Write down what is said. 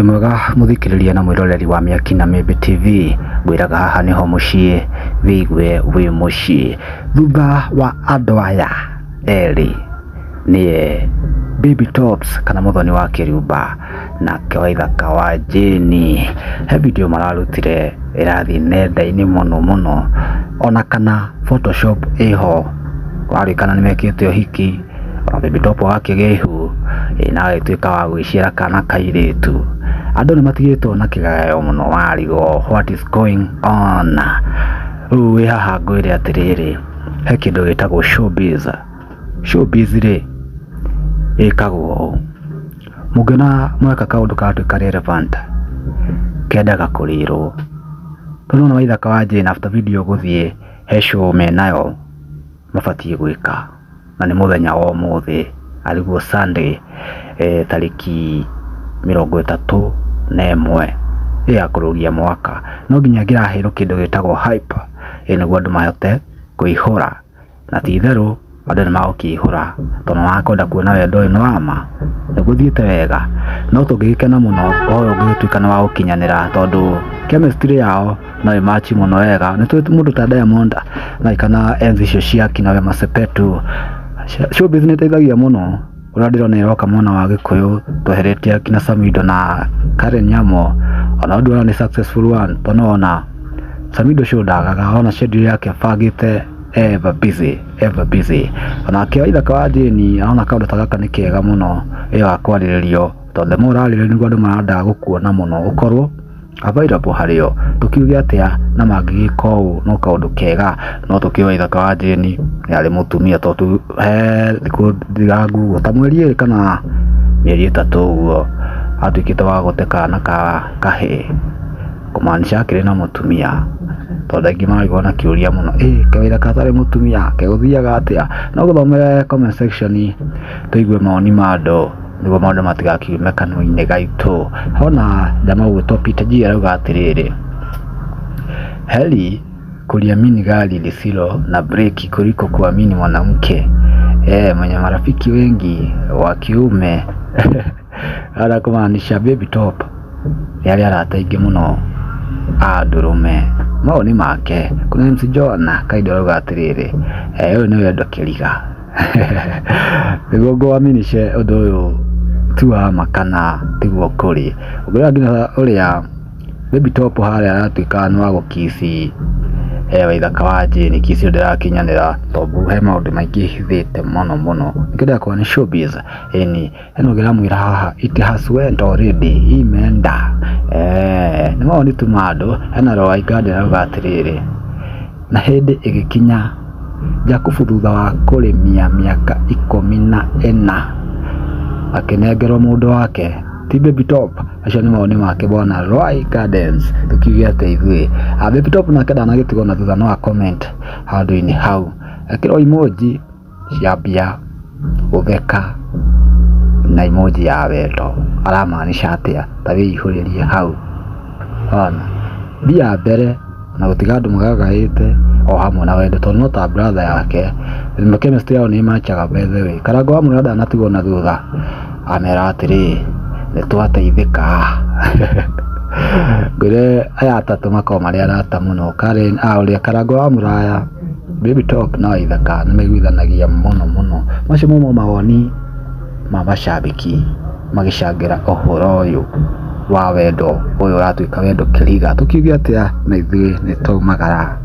Wĩ mwega mũthikĩrĩria na mwĩroreri wa Mĩaki na Mĩmbi TV, ngwĩraga haha nĩho mũciĩ, wĩigue wĩ mũciĩ. Thutha wa andũ aya erĩ nĩye Baby Tops kana Mũthoni wa Kĩrumba nake Waithaka wa Jane, he video mararutire ĩrathiĩ nenda-inĩ mũno mũno, ona kana photoshop ĩho, kũrarĩkana nĩmekĩte ũhiki. Ona Baby Top agakĩgĩa ihu na agagĩtuĩka wa gwĩciara kana kairĩtu. Andũ nĩ matigĩtwo na kĩgagayo mũno warigwo what is going on. Rĩu wĩ haha ngwĩre atĩrĩrĩ, he kĩndũ gĩtagwo showbiz. Showbiz rĩ, ĩkagwo ũũ, mũngĩona mweka kaũndũ karatuĩka relevant, kendaga kũrĩrwo. Rĩu nĩwona Waithaka wa Jane after video gũthiĩ he show menayo mabatiĩ gwĩka. Na nĩ mũthenya wa ũmũthĩ arĩguo Sunday tarĩki 31 ya kũrũgia mwaka. No nginya ngĩraheirwo kĩndũ gĩtagwo hype nĩguo andũ mahote kũihũra, na ti itherũ andũ nĩ magũkĩihũra tondũ nĩ makwenda kuona wendo ũyũ nĩ wa ma, nĩ gũthiĩte wega. No tũngĩgĩkena mũno ũhoro ũyũ ũngĩgĩtuĩka nĩ wa gũkinyanĩra tondũ chemistry yao no ĩ match mũno wega. Nĩ tũĩ mũndũ ta Diamond na kana enzi icio cia kina Wema Sepetu. Showbiz nĩ ĩteithagia mũno, ũrĩa ndĩrona ĩroka mwena wa Gĩkũyũ tweheretie akina Samido na Karen Nyamu, ona ndĩrona nĩ successful one tondũ nĩwona Samido show ndagaga, ona schedule yake abangĩte ever busy, ever busy. Onake Waithaka wa Jane arona kaũndũ ta gaka nĩ kega mũno ĩyo gakwarĩrĩrio tondũ the more ũrarĩrĩria nĩguo andũ marendaga gũkuona mũno ũkorwo available harĩo. Tũkiuge atĩa na mangĩgĩka ũũ no kaũndũ kega, no tũkĩũĩ Waithaka wa Jane nĩ arĩ mũtumia tondũ he thikũ ndiranguo ta mweri ĩrĩ kana mĩeri 3 ũguo atuĩkĩte wa gũte kana ka kahĩĩ, kũmaanisha akĩrĩ na mũtumia tondũ aingĩ mararigwo na kĩũria mũno, ĩ kaĩ Waithaka atarĩ mũtumia gegũthiaga atĩa? No gũthomere comment section tũigue mawoni ma andũ nĩguo maũndũ matigakiume kanua-inĩ gaitũ. Hona jamaa ũgwĩtwo Peter G arauga atĩrĩrĩ, heri kuliamini gari lisilo na breki kuliko kuamini mwanamke mwenye marafiki wengi wa kiume. Ara kumaanisha Baby Top nĩ arĩ arata aingĩ mũno a ndũrũme. Mawoni make. Kuna MC John Kaindo arauga atĩrĩrĩ, ũyũ nĩ wendo kĩriga. Nĩguo ngũaminishe ũndũ ũyũ ti wa ma kana tiguo kũrĩ. Ũngĩrora nginya ũrĩa Baby Top harĩa aratuĩka nĩ wa gũkici Waithaka wa Jane, kiss ĩyo ndĩrakinyanĩra tondũ he maũndũ maingĩ ĩhithĩte mũno mũno. Nĩkĩo ndĩrakwĩra nĩ showbiz. Ĩni hena ũngĩ ũramwĩra haha it has went already, imeenda. Nĩ mawoni tu ma andũ. Hena Roy Garden arauga atĩrĩrĩ, na hĩndĩ ĩgĩkinya Jakubu thutha wa kũrĩmia mĩaka 14 akĩnengerwo mũndũ wake ti Baby Top. Acio nĩ mawoni make bwana Roy Gardens. Tũkiuge atĩa ithuĩ. Baby Top nake ndanagĩtigwo na thutha, no a comment handũ-inĩ hau ekĩrwo emoji cia mbia, gũtheka na emoji ya wendo. Aramaanisha atĩa? Ta wĩihũrĩrie hau. Ona mbia mbere na gũtiga andũ magagaĩte o hamwe na wendo tondũ no ta brother yake chemistry yao nĩ ĩmachaga by the way. Karango wa Mũraya ndanatigwo na thutha, amera atĩrĩ nĩ twateithĩka. Ngwĩre aya atatũ makoragwo marĩ arata mũno, Karen, ũrĩa Karango wa Mũraya, Baby Top na Waithaka nĩ maiguithanagia mũno mũno. Macio mo mawoni ma macambĩki magĩcangĩra ũhoro ũyũ wa wendo ũyũ ũratuĩka wendo kĩriga. Tũkiuge atĩa na ithuĩ nĩ twaumagara.